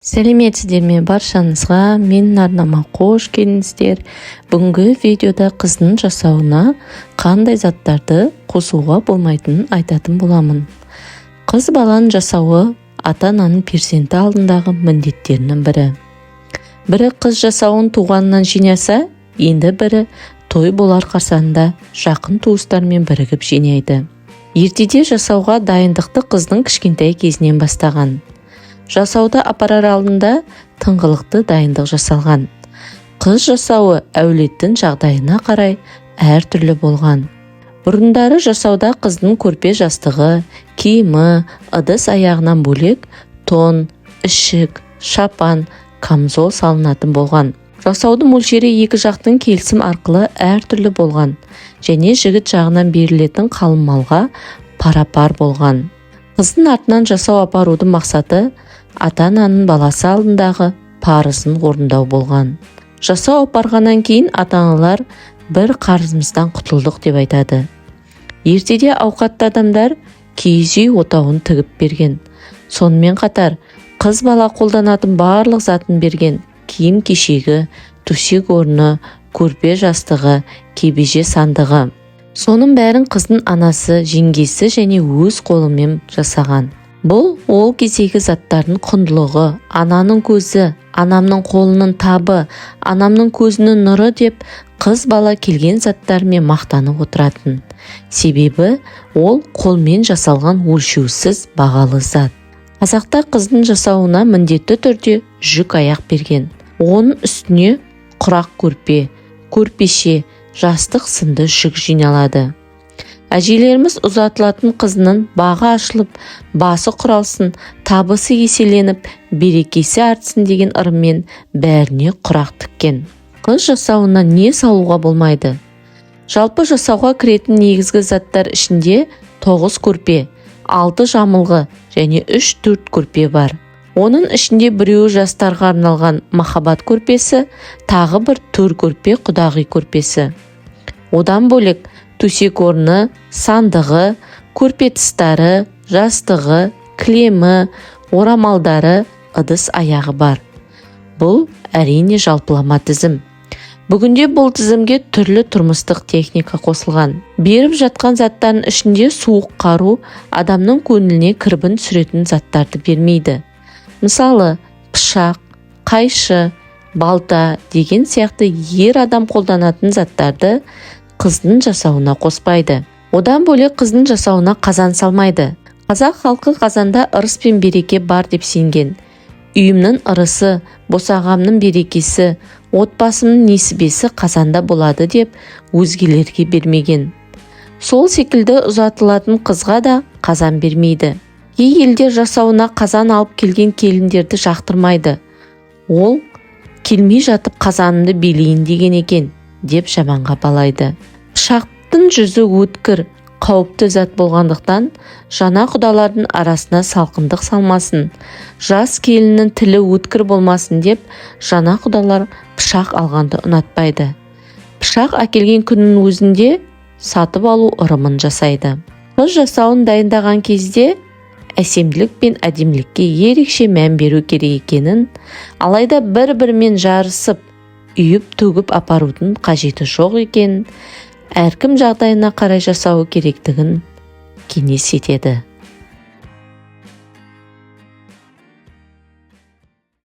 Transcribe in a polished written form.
Сәлеметсіздер ме баршаңызға! Менің арнама қош келдіңіздер! Бүгінгі видеода қыздың жасауына қандай заттарды қосуға болмайтынын айтатын боламын. Қыз баланың жасауы – ата-ананың перзенті алдындағы міндеттерінің бірі. Бірі қыз жасауын туғаннан жинаса, енді бірі той болар қарсаңында жақын туыстармен бірігіп жинайды. Ертеде жасауға дайындықты қыздың кішкентай кезінен бастаған. Жасауды апарар алдында тыңғылықты дайындық жасалған. Қыз жасауы әулеттің жағдайына қарай әртүрлі болған. Бұрындары жасауда қыздың көрпе жастығы, киімі, ыдыс аяғынан бөлек тон, ішік, шапан, камзол салынатын болған. Жасаудың мөлшері екі жақтың келісім арқылы әртүрлі болған және жігіт жағынан берілетін қалың малға пара-пар болған. Қыздың артынан жасау апарудың мақсаты ата-ананың баласы алдындағы парызын орындау болған. Жасау апарғаннан кейін ата-аналар «бір қарызымыздан құтылдық» деп айтады. Ертеде ауқатты адамдар киіз үй отауын тігіп берген. Сонымен қатар қыз бала қолданатын барлық затын берген: киім кешегі, төсек орны, көрпе жастығы, кебеже сандығы. Соның бәрін қыздың анасы, жеңгесі және өз қолымен жасаған. Бұл ол кездегі заттардың құндылығы. «Ананың көзі, анамның қолының табы, анамның көзінің нұры» деп қыз бала келген заттарымен мақтанып отыратын. Себебі ол қолмен жасалған өлшеусіз бағалы зат. Қазақта қыздың жасауына міндетті түрде жүк аяқ берген. Оның үстіне құрақ көрпе, көрпеше, жастық сынды жүк жиналады. Әжелеріміз ұзатылатын қызының бағы ашылып, басы құралсын, табысы еселеніп, берекесі артсын деген ырыммен бәріне құрақ тіккен. Қыз жасауына не салуға болмайды? Жалпы, жасауға кіретін негізгі заттар ішінде тоғыз көрпе, алты жамылғы және үш-төрт көрпе бар. Оның ішінде біреуі жастарға арналған махаббат көрпесі, тағы бір төр көрпе құдағи көрпесі. Одан бөлек төсек орны, сандығы, көрпе тыстары, жастығы, кілемі, орамалдары, ыдыс аяғы бар. Бұл, әрине, жалпылама тізім. Бүгінде бұл тізімге түрлі тұрмыстық техника қосылған. Беріп жатқан заттардың ішінде суық қару, адамның көңіліне кірбің түсіретін заттарды бермейді. Мысалы, пышақ, қайшы, балта деген сияқты ер адам қолданатын заттарды қыздың жасауына қоспайды. Одан бөлек қыздың жасауына қазан салмайды. Қазақ халқы қазанда ырыс пен береке бар деп сенген. «Үйімнің ырысы, босағамның берекесі, отбасымның несібесі қазанда болады» деп өзгелерге бермеген. Сол секілді ұзатылатын қызға да қазан бермейді. Кей елдер жасауына қазан алып келген келіндерді жақтырмайды. «Ол келмей жатып қазанымды билейін деген екен» деп жаманға балайды. Пышақтың жүзі өткір, қауіпті зат болғандықтан, жаңа құдалардың арасына салқындық салмасын, жас келіннің тілі өткір болмасын деп жаңа құдалар пышақ алғанды ұнатпайды. Пышақ әкелген күннің өзінде сатып алу ырымын жасайды. Қыз жасауын дайындаған кезде әсемділік пен әдемілікке ерекше мән беру керек екенін, алайда бір-бірімен жарысып, үйіп төгіп апарудың қажеті жоқ екенін, әркім жағдайына қарай жасауы керектігін кеңес етеді.